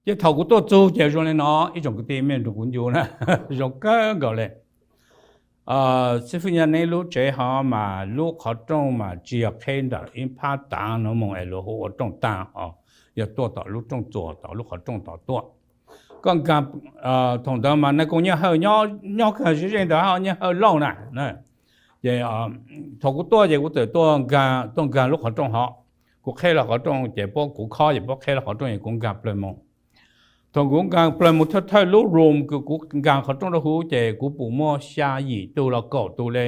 Ces thaum kuv tuaj txug ces zoo li no, ib tsoom kwv tij mej nrug kuv ncu na, zoo kawg nkaus le. Xib fwb Nyiaj Neeb lub tsev hov mas lub qhov rooj mas tsis yog qheb ntawm ib phab taav no moog es luag hu ua rooj taag hov, yog tuaj tom lub rooj txuas tom lub qhov rooj tom tuaj. Koj nkaag, thaum ntawd mas Nais Koom Nyiaj Hawj nyob kawg ze ze ntawd, Nyiaj Hawj Lauj na. Ces thaum kuv tuaj ces kuv txawm tuaj nkaag lub qhov rooj hov. Kuv qheb lug qhov rooj ces puab, kuv khob ces puab qheb lug qhov rooj es kuv nkaag plawg moog. Thaum kuv nkaag plawg moog thawj thawj lub room kws kuv nkaag qhov rooj rua huv ces kuv pum muaj xya yim tug los kaum tug le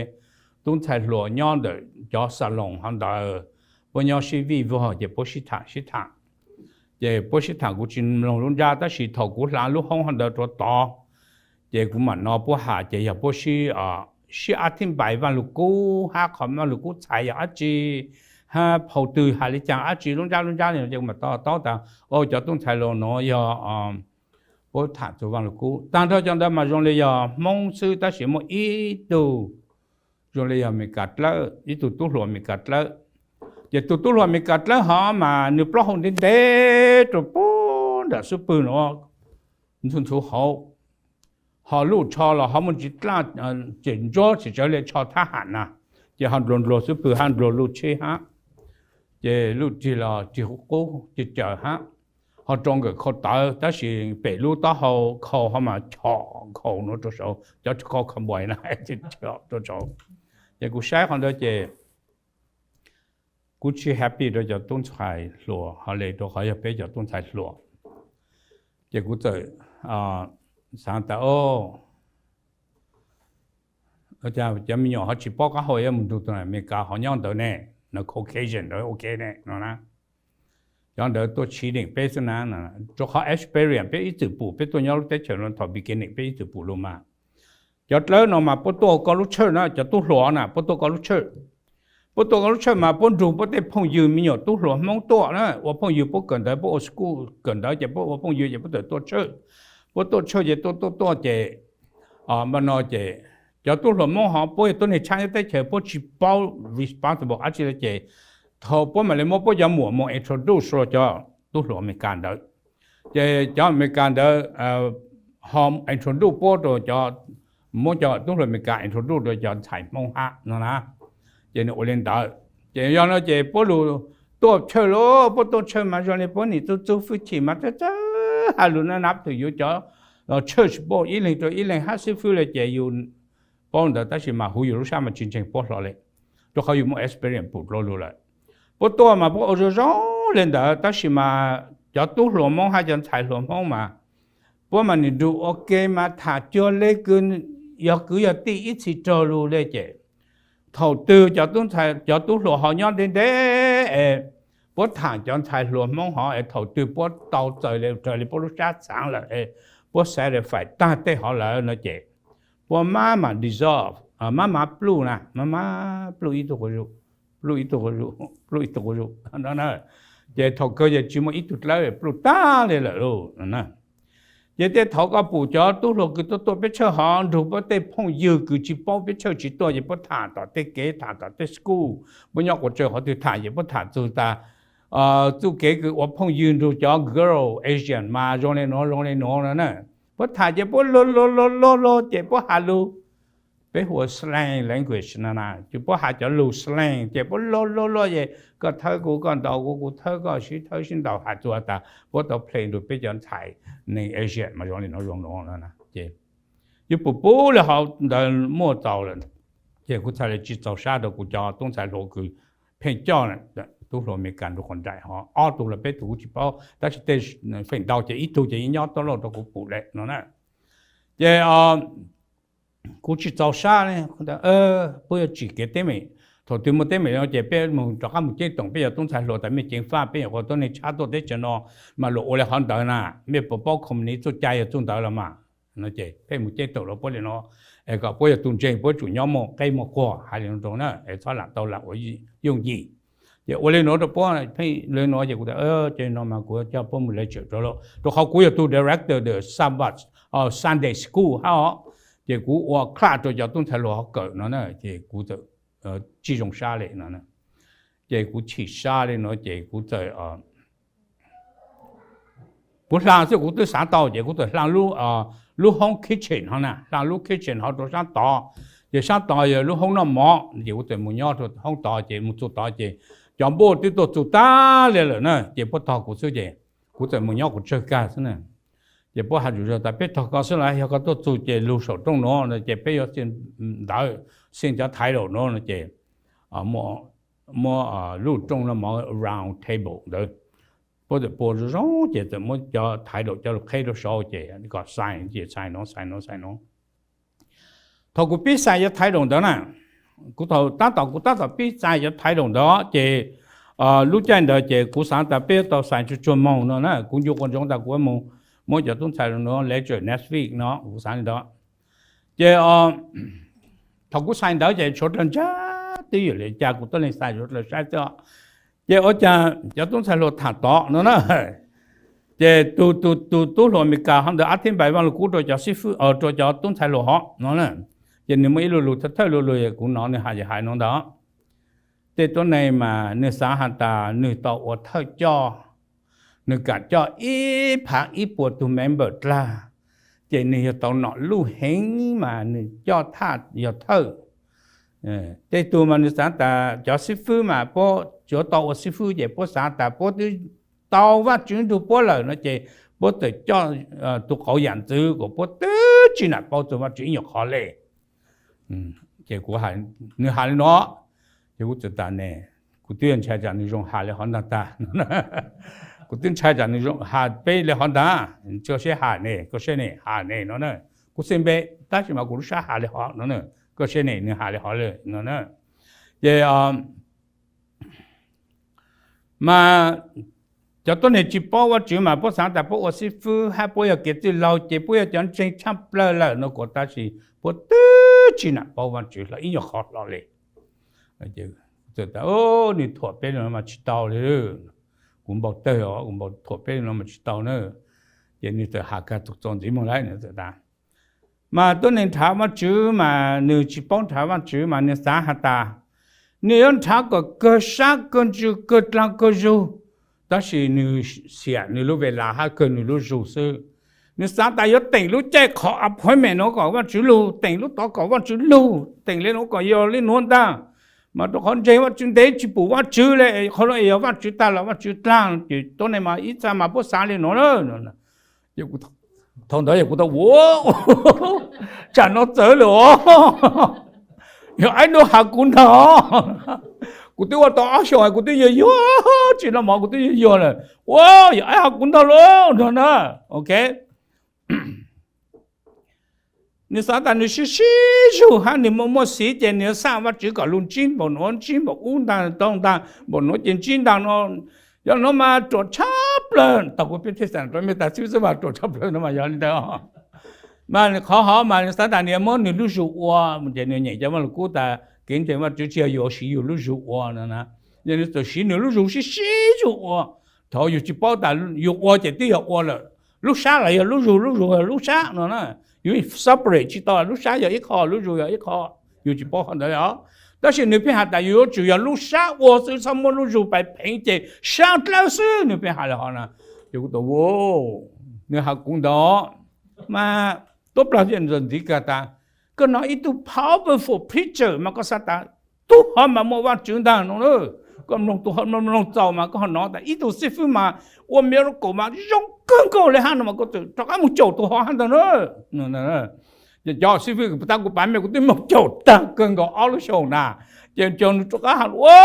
tub ntxhais hluas nyob ntawm cov salon hov ntawd. Puab nyob sib vij vog ces puab sib tham sib tham. Ces puab sib tham kuv tsis mloog lub ntsab, tab sis thaum kuv hlaav lub hoob hov ntawd rua tod ces kuv mam no puab has ces yog puab sib, sib a thib npais Vaaj Lug Kub hab qhov Vaaj Lug Kub txhais yog dab tsi, hab phau twg has le caag dab tsi lub ntsab lub ntsab le no ces kuv mam to taub tas, o, cov tub ntxhais hluas nuav yog puab tham txug Vaaj Lug Kub. Taag nrho cov ntawd mas zoo li yog Hmoob xwb, tab sis muaj ib tug zoo li yog Amelikas dlawb, ib tug tub hluas Amelikas dlawb. Ces tug tub hluas Amelikas dlawb hov mas nwg plaub hau ntev ntev rua puag nram xub pwg nuav, ntxhuv ntxhuv hauv, ho luj tsho los ho muaj ntsis dlaaj, ces ntsuab tsis tsawg le tsho thab ham na, ces ho ndluag ndluag xub pwg hab ndluag luj tsheb hab, ces luj rig los rig qub qub cawm cawm hab, ho rua nkawm khau tawv tab sis pem lub taub hau khau ho mas chom nkhaus nuav rua saud, cov khau cowboy na, chom rua saud. Ces kuv saib qhov ntawd ces kuv tsis happy rua cov tub ntxhais hluas hov le, rua qhov yog peb cov tub ntxhais hluas. Ces kuv txawm xaav tas, o, cov me nyuam ho tsis paub qaab hau yuav mus nrug tug Amelikas hov nyob ntawd ne, no Caucasian ntawd ok ne no na. Cov ntawd tuaj cheating peb xwb na, rua qhov experience peb ib txwm pum, peb tuaj nyob lub teb chaws no thaum beginning peb ib txwm pum lug mas. Cov dlawb no mas puab tuaj koj lub church na, cov tub hluas na puab tuaj koj lub church. Puab tuaj koj lub church mas puab nrug puab tej phooj ywg me nyuam tub hluas Hmoob tuaj na, ua phooj ywg, puab kawm ntawv, puab ua school kawm ntawv ces puab ua phooj ywg ces puab txawm tuaj church. Puab tuaj church ces tuaj tuaj tuaj ces, npaj no ces cov tub hluas Hmoob hov puab yog tuab neeg tshab nyob teb chaws, puab tsis paub responsible dab tsi le ces thaum puab mam le muab puab cov muam moog introduce rua cov tub hluas Amelikas ntawd. Ces cov Amelikas ntawd ho introduce puab rua cov, muab cov tub hluas Amelikas introduce rua cov ntxhais Hmoob hab no na. Ces nwg ua le ntawd ces yog no ces puab lug tuaj church lawm, puab tuaj church mas zoo le puab nim txug txug fwj chim mas txawj txawj has lug na, nab tug yuav cov church board ib leeg rua ib leeg hab xib fwb le ces yus paub ntawd tab sis mas huv yus lub sab mas tsis ntseeg puab hlo le, rua qhov yus muaj experience pum dlua lug lawm. Puab tuaj mas puab ua zoo zoo le ntawd tab sis mas cov tub hluas Hmoob hab cov ntxhais hluas Hmoob mas puab mas nim nrug ua ke mas tham cuag le kws yog kwv yog tij ib txhis raug lug le ces thaum twg cov tub hluas ho nyob ntev ntev es puab tham cov ntxhais hluas Hmoob hov es thaum twg puab tau txaws le raws le puab lub sab xaav lawm es puab satisfy taag tej hov lawm no ces puab maj mam dissolve, maj mam pluj na, maj mam pluj ib tug quas zuj, pluj ib tug quas zuj, pluj ib tug quas zuj no na. Ces thaum kawg ces tsis muaj ib tug dlawb, pluj taag le lawm lauj. Ces tej thaum koj pum cov tub hluas kws tuaj tuaj peb church hov nrug puab tej phooj ywg kws tsis paub peb church tsis tuaj ces puab tham tom tej kev, tham tom tej school, puab nyob quas tsaws qhov twg tham ces puab tham txug tas txuj kev kws ua phooj ywg nrug cov girl Asian mas zoo le nuav zoo le nuav no na. Puab tham ces puab luag luag luag luag luag ces puab has lug, peb hu ua slang language no na, ces puab has cov lug slang ces puab luag luag luag ces koj thawb kuv, koj ntaus kuv, kuv thawb koj, sib thawb sib ntaus has txug tas puab tau play nrug peb cov ntxhais neeg Asian mas zoo le nuav zoo nuav no. Ces yus pum pum le hov ntawd muaj txaus lawm, ces kuv txhad le tsis txaus sab rua kuv cov tub ntxhais hluas kws pheej coj tub hluas Amelikas nrug quas nraim hov, ob tug los peb tug kuv tsis paub tab sis tej feem ntau ces ib tug ces yeej nyob tuab lauj rua kuv pum le no na. Ces kuv tsis txaus sab le, puab yuav tsim kev teeb meem. Thaum twg muaj teeb meem no ces peb moog rov qab moog ceeb toom peb cov tub ntxhais hluas tas mej ceev faj, peb nyuam qhuav tuab neeg tshab tuaj teb chaws no mas luag ua le hov ntawd na, mej puas paub company txuj cai yog txuj ntawd los mas no ces peb moog ceeb toom rua puab le no es kom puab yog tug ntseeg puab tsum nyob muaj qeb muaj quag hais le no rua na es txhob lam tau lam ua yooj yim. Ces ua le nuav rua puab, pheej le nuav ces kuv tas, ces no mas kuv coj puab moog le tsawm rua lauj, rua qhov kuv yog tug director the Sabbath Sunday School hab os, ces kuv ua class rua cov tub ntxhais hluas hov kawm no na, ces kuv txawm tsis zoo sab le no. Ces kuv chim sab le no ces kuv txawm, Kuv hla xwb kuv twb xav tau ces kuv txawm hla lub hoob kitchen hov na, hla lub kitchen hov rau sab tod, ces sab tod yog lub hoob noj mov ces kuv txawm mus nyob rau hoob tod ces mus txug tod ces cov npuaj twb tuaj txug tag li lawm na ces puab tog kuv xwb ces kuv txawm mus nyob kuv tsawg kag xwb na. Ces puab has zom zaws tas peb tog koj xwb las, yog koj tuaj txug ces lug saum rooj nuav no ces peb yuav ntawv, xij cov title nuav no ces muab lub rooj noj mov round table ntawd, puab txawm pua zoo zoo ces txawm muab cov title coj lug qheb rau saud ces kom sign ces sign no sign no sign no. Thaum kuv pib sign cov title ntawd na, kuv thaum tab tom kuv tab tom pib sign cov title ntawd ces lub caij ntawd ces kuv xav tas peb yuav tau sign tsuag tsuag moog no na, kuv ncu quas ntsoov tas kuv mus muab cov tub ntxhais nuav lecture next week no kuv xav li ntawd. Ces thaum kuv sign ntawd ces tshuav dlawg ntsab twb yog li cas kuv tuab neeg sign tshuav dlawg saib xwb. Ces ua cas cov tub ntxhais hluas tham tod no na, ces tus tus tus tub hluas Amelikas hov ntawd ab thib npais Vaaj Lug Kub rau cov xib fwb, rau cov tub ntxhais hluas hov no na, ces nwg muaj ib lu lug thawj thawj lu lug kuv nov nwg has hais no ntag. Tej tuab neeg mas nwg xav has tas nwg tau ua thawj coj, nwg kam coj ib phav ib puas tug member dlaag, ces nwg yog tau nom luj heev mas nwg coj thaj yog thawj. Tej tug mas nwg xav tas cov xib fwb mas puab tsuav tau ua xib fwb ces puab xav tas puab twb tau Vaajtswv nrug puab lawm no ces puab txawm coj tug qauv yam ntxwv kom puab twb tsi nam paub txug Vaajtswv ib nyuag qhov le. Ces nwg has li no, ces kuv txawm tas ne, kuv twb ntshai tsam nwg zoo has li hov ntag tag. Kuv twb ntshai tsam nwg zoo has peb li hov ntag, koj saib has ne, koj saib ne, has ne no na. Kuv xij npe tab sis mas kuv lub sab has li hov no, koj saib ne, nwg has li hov lawm no na. Ces mas cov tuab neeg tsi paub Vaajtswv mas puab xav tas puab ua xib fwb hab puab yog kev txwj laug ces puab yog cov ntseeg tshaj plawg lawm no kuas tab sis puab twb tsi nam paub Vaajtswv hlo ib nyuag qhov hlo le. Nwg thuam peb no mas tsi tau li, kuv npau tawg os, kuv npau thuam peb no mas tsi tau na. Ces nwg txawm has kag txuas ntxiv moog lawm, nwg txawm tas mas tuab neeg nrhav Vaajtswv mas nwg tsi paub nrhav Vaajtswv mas nwg xav has tas nwg yuav nrhav kom kawg sab kawg ntsws kawg dlaag kawg zug, tab sis nwg xiam nwg lub ves las hab kawg nwg lub zug xwb. Nwg xav tas yuav teem lub caij qhov appointment no kom Vaajtswv lug, teem lub tod kom Vaajtswv lug, teem li no kom yog li nuav ntag. Mas rau qhov ntseeg Vaajtswv ntev tsi pum Vaajtswv le, qhov no yog Vaajtswv tag los Vaajtswv dlaag, ces tuab neeg mas ib txha mas puab xav li no na. Thaum ntawd yog kuv tau ua, tsam no txawv lawm os. Yog aib nub has kuv ntag. Kuv twb ua tau ob xyoos kuv twb yuag yuag, tsi noj mov kuv twb yuag yuag lawm. Ua, yog aib has kuv ntag lauj no na. Ok. Nwg xav tas nwg sib sib zug hab nwg muaj muaj xiv ces nwg yuav xaj Vaajtswv kom lug ntsib npaum nuav ntsib npaum ub ntag tau ntag, npaum nuav ces ntsib ntag no. Yog no mas ruam tshaj plawg, tau kuv peb thej xav rua mej tas xwb xwb mas ruam tshaj plawg no mas yog li ntawd. Mas qhov hov mas nwg xav tas nwg yuav muab nwg lub zug ua, ces nwg nyeem cov Vaaj Lug Kub tas kev ntseeg Vaajtswv tsi yog yus siv yus lub zug ua no na. Yog nwg txawm siv nwg lub zug sib sib zug ua, thaum yus tsi paub tas yus ua ces twb yog ua lawm, lub sab los yog lub zug, lub zug yog lub sab no na. Yus separate tsi tau, lub sab yog ib qho, lub zug yog ib qho, yus tsi paub qhov ntawd os. Tab sis nwg pheej has tas yus yuav tsum yog lub sab ua xwb, txhob muab lub zug pais pheev ces sab dlawb xwb, nwg pheej has li hov na. Ces kuv tau, nwg has kuv ntawd mas tuab plag thiaj ntxiv kag tas, koj hnov ib tug powerful preacher mas koj xav tas tug hov mas muaj Vaajtswv ntag no. Koj mloog tug hov mloog txaus mas koj ho hnov tas ib tug xib fwb mas ua miracle mas zoo kawg nkaus li hab no mas koj txawm rov qab moog caum tug hov hab ntag na. Ces cov xib fwb tas kuv pab mej kuv twb moog caum taag kawg nkaus ob lub xyoos na. Ces caum nws rov qab has, ua,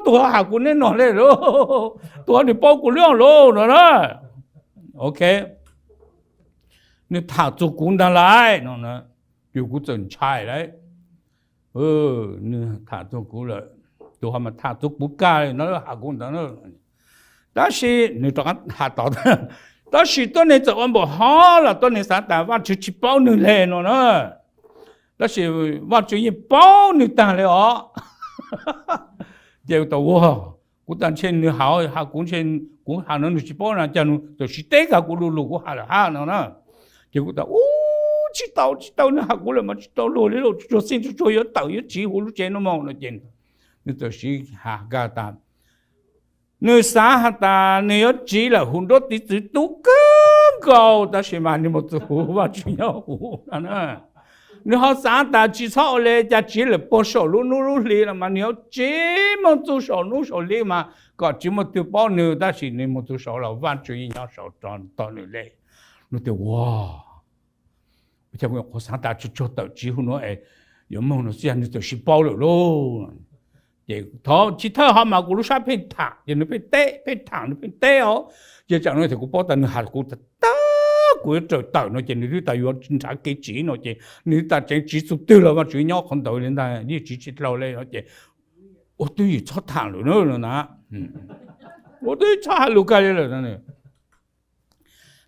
tug hov has kuv neb no le lauj, tug hov nws paub kuv lub lauj no na. Ok, nws tham txug kuv ntag lauj no. Ces kuv txawm ntshai lauj, nws tham txug kuv lawm, tug hov mas tham txug kuv kag no has kuv ntawd. Tab sis nws rov qab has tod, tab sis tuab neeg txawm ua npaum hov los tuab neeg xav tas Vaajtswv tsi paub nwg le no na. Tab sis Vaajtswv yeej paub nwg taag le os. Ces tas ua, kuv tas ntshe nws has, has kuv ntshe, kuv has no nws tsi paub na, cas nws txawm siv teb kag kuv lu lug kuv has lawm hab no na. Ces kuv tas u, tsi tau tsi tau, nws has kuv lawm mas tsi tau luag li lauj, tsuag tsuag xij tsuag tsuag yuav tawm yuav tsiv huv lub tsev no mog no ces nws txawm siv has kag tas nws xav has tas nws yuav tsiv lawm huv nruab tiv txwv tub kawg kaus, tab sis mas nws mus txug huv Vajtswv nyob huv no na. Nws ho xav tas tsis txhob ua li cas, tsiv lawm puag saum lub hnub lub hli no mas nws yuav tsiv mus txug saum hnub saum hli mas kom tsis muaj twg paub nws, tab sis nws mus txug saud los Vajtswv yeej nyob saud tos nws li. Nws tias ua, ua cas kuv nyuam qhuav xav tas tsuag tsuag tawm tsiv huv nuav es yuav moog no xwb, yog nws txawm sib paub lawm lauj. Ces thov chiv thawj ho mas kuv lub sab pheej tham ces nws pheej teb, pheej tham nws pheej teb os. Ces tsam no tias kuv paub tas nws has kuv tas kuv yuav raws tawm no ces nws twb tas yuav nrhav kev tsiv no ces nws tas tseev tsiv txug twg los Vajtswv nyob qhov ntawd li ntag, yeej tsiv tsis dlau li no ces ua twb yim txhob tham lawm na no na. Ua twb txhob has lus kag li lawm.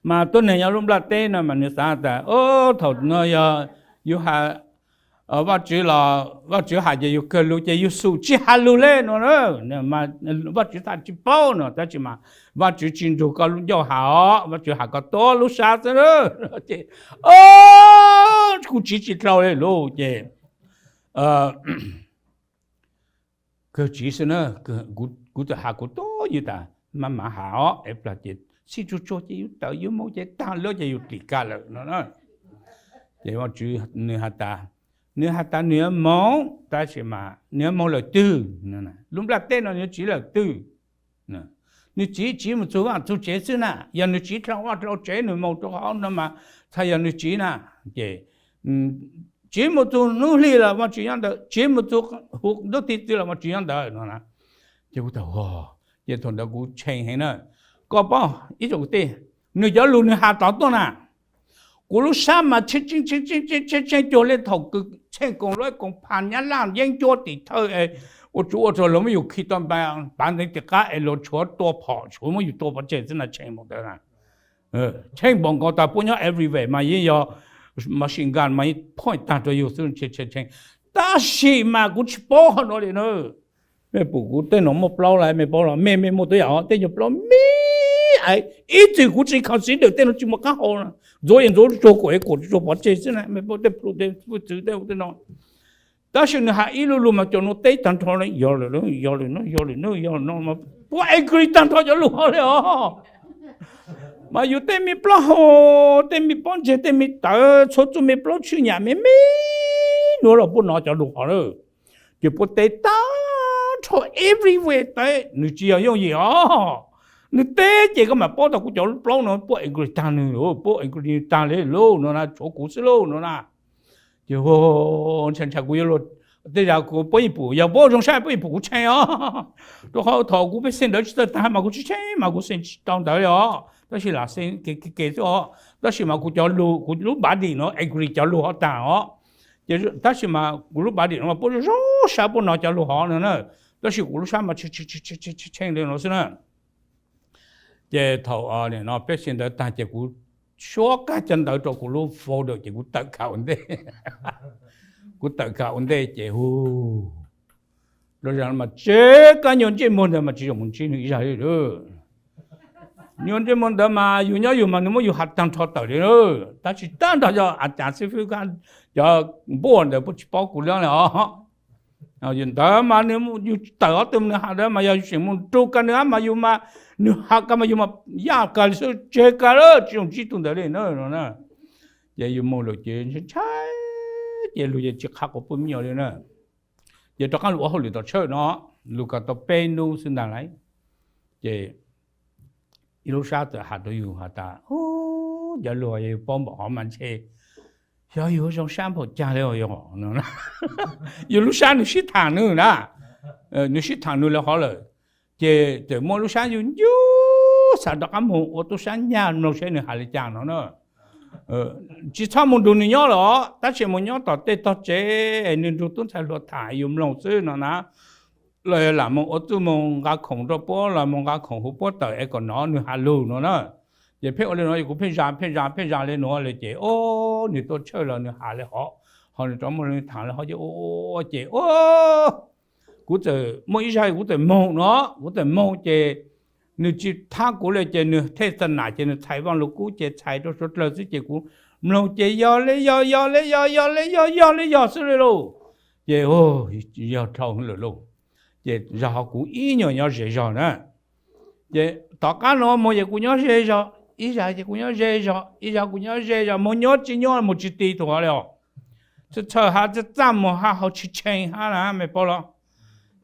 Mas tuab neeg nyob lub nplaj teb no mas nws xav tas o, thaum no yog yus has, Vajtswv los Vajtswv has ces yus kawg lus ces yus xum tsis has lus li no. Vajtswv tas tsis paub no, tab sis mas Vajtswv tsis nrug koj lub ncauj has os, Vajtswv has koj tuab lub sab xwb na. Ces kuv tsiv tsis dlau li lauj ces kawg tsiv xwb na, kuv txawm has kuv tuab ywg tas maj mam has os, es plag ces txhij tsuag tsuag ces yus tawm yus mus ces taag lub ces yus dim kag lawm no. Ces Vajtswv nws has tas, nws has tas nws yuav moog, tab sis mas nws yuav moog lawm twg? Lub nplaj teb no nws yuav tsiv lawm twg? Nws tsiv tsiv mus txug vaj txug tsev xwb na, yog nws tsiv dlhau vaj dlhau tsev nws moog rau qhov no mas txhais yog nws tsiv na, ces tsiv mus txug hnub hli los Vajtswv nyob ntawd, tsiv mus txug huv ntuj thij txwv los Vajtswv nyob ntawd no na. Ces kuv tas, ces thaum ntawd kuv tshee heev na. Koj paub ib tsoom kwv tij, nws cov lug nws has tod tuaj na, kuv lub sab mas tshee tshee cuag li thaum kws tshee koom luab koom phas nyab laj yeeb ncuab tim thawj es ua tsuv ua rog luag muab yus khi tau pav nteev tim qab es luag tshuav tua phom tshuav muab yus tua pov tseg xwb na, tshee npaum ntawd na. Tshee npaum nkaus tas puab nyob everywhere mas yeej yog machine gun mas yeej point tag rau yus xwb, tshee tshee tshee. Tab sis mas kuv tsis paub qhov no li na. Mej pum kuv tej no muaj plaub lawm, mej paub los mej, mej muaj tuab yam os, tej nyuag plaub me ib txwm kuv tsis consider tej no tsis muaj qab hau na. Ntxuav yeej ntxuav tsuag, kuam yeej kuam tsuag pov tseg xwb na, mej paub tej plhu tej hwj txwv tej ub tej no. Tab sis nws has ib lub lug mas cov nuav teb tag nrho li, yog lawm, yog lawm no, yog lawm no, yog lawm no, puab agree tag nrho cov lug hov li os. Mas yus tej me plaub hau, tej me pob ntseg, tej me tawv, txhua txuj me plaub tshwj nyam me me nuav los puab nov cov lug hov na. Ces puab teb tag nrho everywhere teb, nws tsis yog yooj yim os. Nws teb ces koj mam paub tas kuv cov lub plaub no puab agree tag nws, puab agree tag li lauj no na, tshuav kuv xwb lauj no na. Ces ntshai ntshai kuv yuav luag, tej zag kuv puab yeej pum, yog puab zoo sab puab yeej pum kuv tshee os. Rau qhov thaum kuv pej xeem ntawd tsis txawj tag mas kuv tsis tshee mas kuv xeem tsis tau ntawd li os, tab sis lam xeem ke ke xwb os. Tab sis mas kuv cov lug, kuv lub body no agree cov lug hov tag os. Ces tab sis mas kuv lub body no puab zoo sab puab nov cov lug hov no na, tab sis kuv lub sab mas tshee li no xwb na. Ces thaum no peb xeem ntawd tag ces kuv suab kag cov ntawv rau kuv lub folder ces kuv tawm kag ua ntej. Kuv tawm kag ua ntej ces hu, los zag mas tsev kab nyuag ntsej muag ntawd mas tsis zoo mus ntsib nws ib zag li. Nyuag ntsej muag ntawd mas yus nyob yus mas nws muab yus has tag nrho tawm li na. Tab sis tag nrho cov a cas xib fwb, cov npuaj ntawd puab tsis paub kuv li os. Yus ntawd mas yus tawm ob tug nws has ntawd mas yog yus tseem mus nrug kag nws mas yus mas, nws has kag mas yus mas yaj kag li xwb, tseg kag lawm tsis zoo ntsib tug ntawd li na. Ces yus mus lawm ces ntshai ntshai, ces lug ces tsis qha quas puj me nyuam li na. Ces rov qab lug ua hauj lwm tom tshawj no, lug kag tau peb hnub xwb ntag lauj. Ces ib lub sab txawm has rau yus has tas, cov lug yog yus paub npaum hov mas ntshe xyov yus zoo sab npaum caag li os. Yus lub sab nws sib tham nws na, nws sib tham nws lawv hov lawm. Ces txawm muaj lub sab yus ncu xav rov qab mus ua tub sab nyaj mloog seb nws has li cas no na. Tsis txhob mus nrug nws nyob lawm os, tab sis mus nyob tom tej tog tsev, nws nrug tub ntxhais hluas tham yus mloog xwb no na. Los lam mus ua txuj moo nqa khoom rau puab los mus nqa khoom huv puab tawm es kom nov nws has lug no na. Ces pheej ua li no kuv pheej zam pheej zam pheej zam li no lawm ces o, nws tuaj tshawj los nws has li hov, ho nws rov muaj li tham li hov ces ua ces o, kuv txawm muaj ib zag kuv txawm moog no, kuv txawm moog ces nws tsis thab kuv li ces nws thej xa nam ces nws txhais Vaaj Lug Kub ces txhais rau suav dlawg xwb ces kuv mloog ces yog li yog, yog li yog, yog li yog, yog li yog xwb li lauj. Ces yog dhau lawm lauj. Ces zag ho kuv ib nyuag nyob ze zog na. Ces tom qab no mus ces kuv nyob ze zog, ib zag ces kuv nyob ze zog, ib zag kuv nyob ze zog, mus nyob tsis nyob mus tsis ti tus hov li os. Txhawj txhawj hab txaj txaj muag hab haus tshee tshee hab na, mej paub los?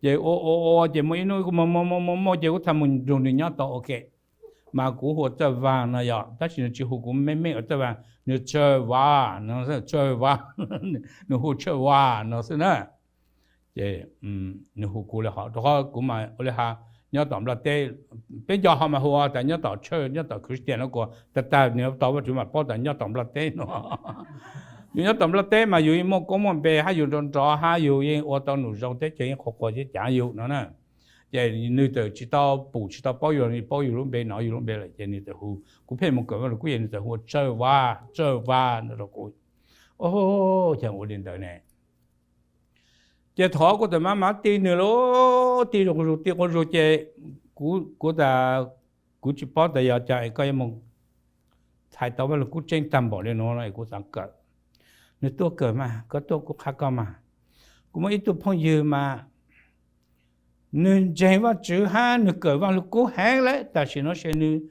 Ces ua ua ua ces muaj ib hnub kuv muaj muaj muaj muaj ces kuv txhaj mus nrug nws nyob tau ua ke. Mas kuv hu ua Txawj Vaag no yog, tab sis nws tsis hu kuv meej meej ua Txawj Vaag, nws Tsawg Vaag no, Tsawg Vaag, nws hu Tsawj Vaag no xwb na. Ces nws hu kuv li hov, rau qhov kuv mas ua li has nyob tom Nplog teb, peb cov ho mas hu tas nyob tom church, nyob tom Christian no, kuv tas tas nws tau Vajtswv mas paub tas nyob tom Nplog teb no. Yus nyob tom Nplog teb mas yus yeej muaj koob muaj npe hab yus nrov nrov hab yus yeej ua tau num zoo, teb chaws yeej qhuas qhuas thiab cav yus no na. Ces nws txawm tsis tau pum tsis tau paub yus, paub yus lub npe no yus lub npe lawm ces nws txawm hu, kuv pheej mus kawm Vaaj Lug Kub ces nws txawm hu ua Tsawj Vaag, Tsawj Vaag no rau kuv. Ces ua li ntawd ne. Ces thaum kuv txawm maj mam ti nws lawm, ti zuj zus ti zuj zus ces kuv tas kuv tsis paub tas yog cas es koj yuav mus txhais tau Vaaj Lug Kub tseeb tag npaum li no es kuv xaav kawm. Nws tuaj kawm mas, koj tuaj kuv qha koj mas. Kuv muaj ib tug phooj ywg mas nws ntseeg Vaajtswv hab nws kawm Vaaj Lug Kub heev lawm, tam sim no ces nws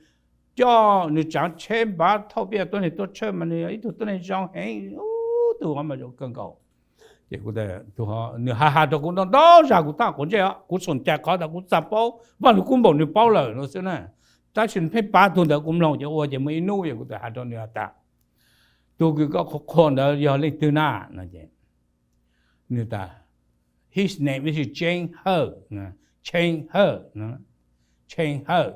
coj nws tsaav tsheb npav thauj peb tuab neeg tuaj tshawj mas nws yog ib tug tuab neeg zoo heev, tug hov mas zoo kawg nkaus. Ces nws has has rau kuv ntau ntau zag kuv txhaj quav ntsej os, kuv xum cais qhov tas kuv txaj paub Vaaj Lug Kub npaum nws paub lawm no xwb na. Tab sis nws pheej pav tug ntawd kuv mloog ces ua ces muaj ib hnub es kuv txawm has rau nws has tas, tug kws koj qhuas qhuas ntawd yog leej twg na? No ces nws tas, his name is Tseeb Hawj, Tseeb Hawj, Tseeb Hawj.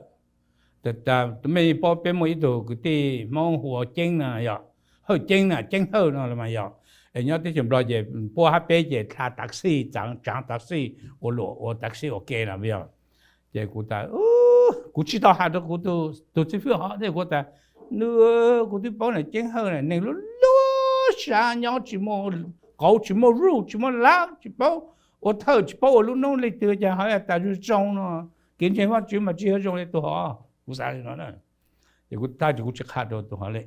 Mej paub peb muaj ib tug kwv tij Hmoob hu ua Ceeb no yog, Hawj Ceeb na, Ceeb Hawj no los mas yog, es nyob teb chaws Nplog ces puab hab peb ces dlha taxi, tsaav taxi, ua luam ua taxi ua ke no yog. Ces kuv tas, kuv tsis tau has rau kuv tus xib fwb hov thiab, kuv tas, nws, kuv twb paub na, Ceeb Hawj na, neeg lub lub sab nyob tsis muaj qauv tsis muaj ruj tsis muaj lab, tsis paub ua thawj tsis paub ua lub noob leej twg, cas ho tas zoo zoo no, kev ntseeg Vaajtswv mas tsis yog zoo li tus hov, kuv xav li no na. Ces kuv tag ces kuv tsis qha rau tus hov li.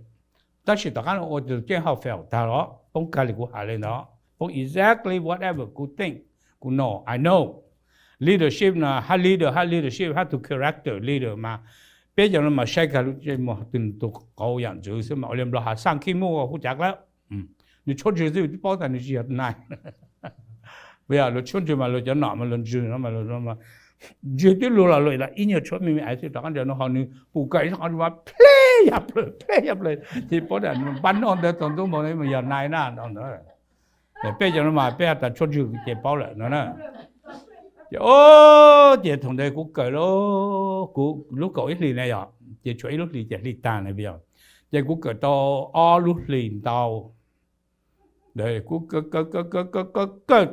Tab sis tom qab no ua tus Ceeb Hawj fail tag los poob kag li kuv has li ntawd, poob exactly whatever kuv think, kuv know, I know. Leadership no hab leader hab leadership hab tus character leader mas, peb cov no mas saib kag lub ntsej muag tus qauv yam ntswg xwb mas ua li Nplog has xaj khib muj ua hu cav dlawb. Nws tshuab ntswg xwb twb paub tas nws tsis yog nais. Yog luag tshuab ntswg mas luag cov nom mas luag ntswg no, ntswg twb luag los luag ib nyuag tshuab me me xwb, rov qab ntawd no ho nws pum kawm ib qho mas pleb yam plaws pleb yam plaws ces paub tas npaj noj ntawd txog ntuj npaum no mas yog nais na no ntawd. Peb cov no mas peb has tas tshuab ntswg ces paub lawm no na. Ces, o, ces thaum ntawd kuv kawm, kuv lub kaum ib hlis na yog, ces tshuav ib lub hlis ces hli tag na yog, ces kuv kawm tau ob lub hlis ntau. Kuv kawm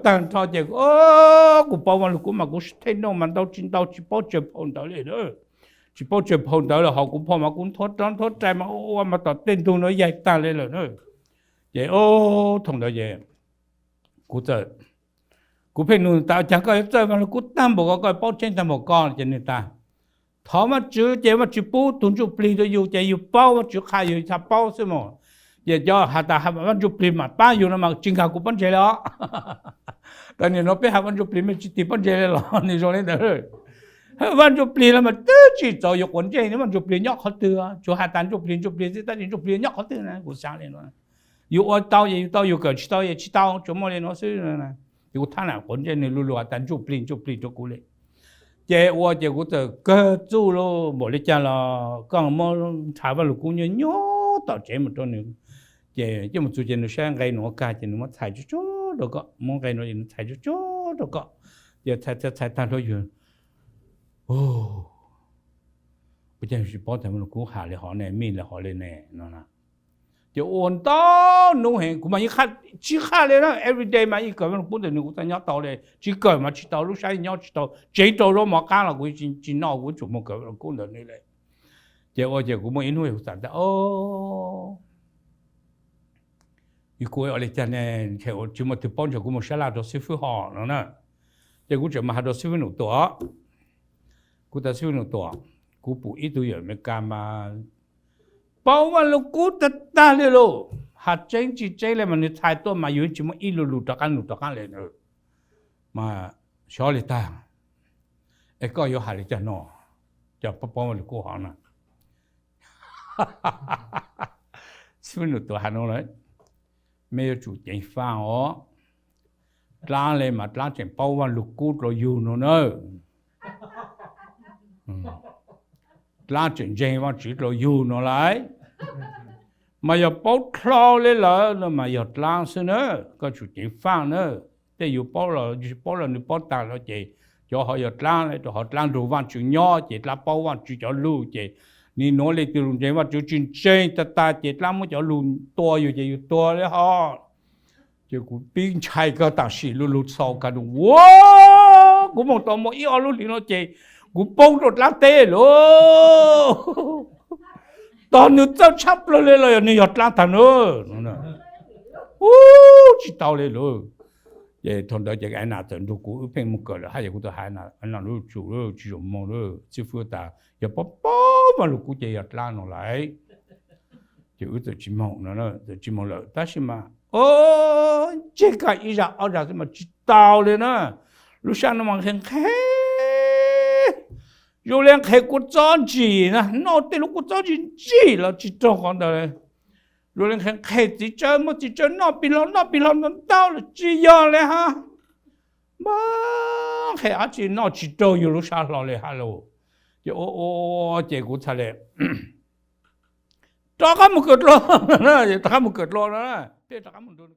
tag nrho ces kuv paub Vaaj Lug Kub mas kuv thej noj mas ntau tsis ntau tsis paub tsawg phau ntawv li, tsis paub tsawg phau ntawv lawm, ho kuv phau mas kuv nthuav rov nthuav rais mas ua mas tom tej ntug no yaig tag li lawm na. Ces, o, thaum ntawd ces kuv txawm, kuv pheej nug tas cas koj yuav txawj Vaaj Lug Kub tag npaum ko, koj paub tseeb tag npaum ko? Ces nws tas, thov Vaajtswv ces Vaajtswv pub tus ntsuj plig rau yus ces yus paub, Vaajtswv qha yus txhaj paub xwb mog. Ces cov has tas Vaaj Ntsuj Plig mam pab yus no mas tsis nkag kuv pob ntseg li os. Tam sim no peb has Vaaj Ntsuj Plig mej tsis tig pob ntseg li los nws zoo li ntawd. Vaaj Ntsuj Plig los mas twb tsis txaus yus quav ntsej, Vaaj Ntsuj Plig nyob qhov twg? Tsuas has tas Ntsuj Plig Ntsuj Plig xwb, tab sis Ntsuj Plig nyob qhov twg na? Kuv xav li no, yus ua tau ces yus tau, yus kawm tsis tau ces tsis tau, tsuas muaj li no xwb. Ces kuv thab nam quav ntsej nws lu lug has tas Ntsuj Plig Ntsuj Plig rau kuv li. Ces ua ces kuv txawm kawg txuj lug npaum li cas los koj muab nrhav Vaaj Lug Kub nyuaj nyuaj tom tsev mus rau nws. Ces coj mus txug ces nws saib nqe nws ua kag ces nws muab txhais tsuag tsuag rau koj, muab nqe no ces nws txhais tsuag tsuag rau koj. Ces txhais txhais tag nrho yus, ua cas tsis paub tas Vaaj Lug Kub has li hov ne, mean li hov li ne no na. Ces ua ntau hnub heev kuv mas yeej tsis qhaj li na, every day mas yeej kawm Vaaj Lug Kub ntawm nws, kuv txawj nyob tau li, tsis kawm mas tsis tau, lub sab yeej nyob tsis tau, tsev rau zaub mov qab los kuv tsis noj, kuv tsum mus kawm Vaaj Lug Kub ntawm nws li. Ces ua ces kuv muaj ib hnub kuv xav tas, o, kuv ua li cas ne, tsis muaj twg paub, ntshe kuv mus sab laj rau xib fwb hov no na. Ces kuv tseem mus has rau xib fwb Num Tuam. Kuv tas xib fwb Num Tuam, kuv pum ib tug yawm Amelikas mas paub Vaaj Lug Kub tag tag li lawm, has tseeb tsis tseeb li mas nws txhais tuaj mas yus tsis muaj ib lu lug rov qab nug rov qab li na. Mas xyov li tag, es koj yuav has li cas no, cov paub Vaaj Lug Kub hov na? Xib fwb Nus Tuam has no lawm, mej yuav tsum ceev faj os. Dlaab le mas dlaab tseem paub Vaaj Lug Kub dlua yug no na. Dlaab tseem ntseeg Vaajtswv dlua yug no lawm. Mas yog paub dlhau le lawm no mas yog dlaab xwb na. Koj tsum ceev faj na. Tej yus paub los tsi paub los nws paub taag lawm ces cov ho yog dlaab le rua qhov dlaab nrug Vaajtswv nyob ces dlaab paub Vaajtswv cov lug ces nwg nuav le tug lug ntseeg Vaajtswv tsi ntseeg taag taag ces dlaab muab cov lug tua yug ces yug tuag le hos. Ces kuv pib ntshai kawg tam sim lu lug txhaum kag nua, kuv moog tau muaj ib ob lub hlis no ces kuv poob rua dlaab teb lauj. Tog nwg txawj tshaj plawg le los yog nwg yog dlaab taag na. Ub, tsi tau le lauj. Ces thaum ntawd ces Aib Nas txawm nrug kuv wb pheej moog kawm lawm hab, yog kuv txawm has Aib Nas, lub tsum tsi zoo moog lawm, xib fwb tas yog paub paub Vaaj Lug Kub ces yog dlaab no lawm. Ces wb txawm tsi moog no, txawm tsi moog lawm tab sis mas, o, ntseg kag ib zag ob zag xwb mas tsi tau le na. Lub sab no mas nqhe nqhe, zoo le nqhe kua txob ntsim na, noj tej lub kua txob ntsim ntsim los tsi raug qhov ntawd. Zoo le nqhe nqhe txiv tsawb, muab txiv tsawb noj pig hlo noj pig hlo ntau ntau los tsi yog le hab. Mas nqhe dab tsi noj tsi raug yug lub sab hlo le hab lauj. Ces ua ua ces kuv txhad le rov qab moog kawm dlua, rov qab moog kawm dlua no, peb rov qab moog nrug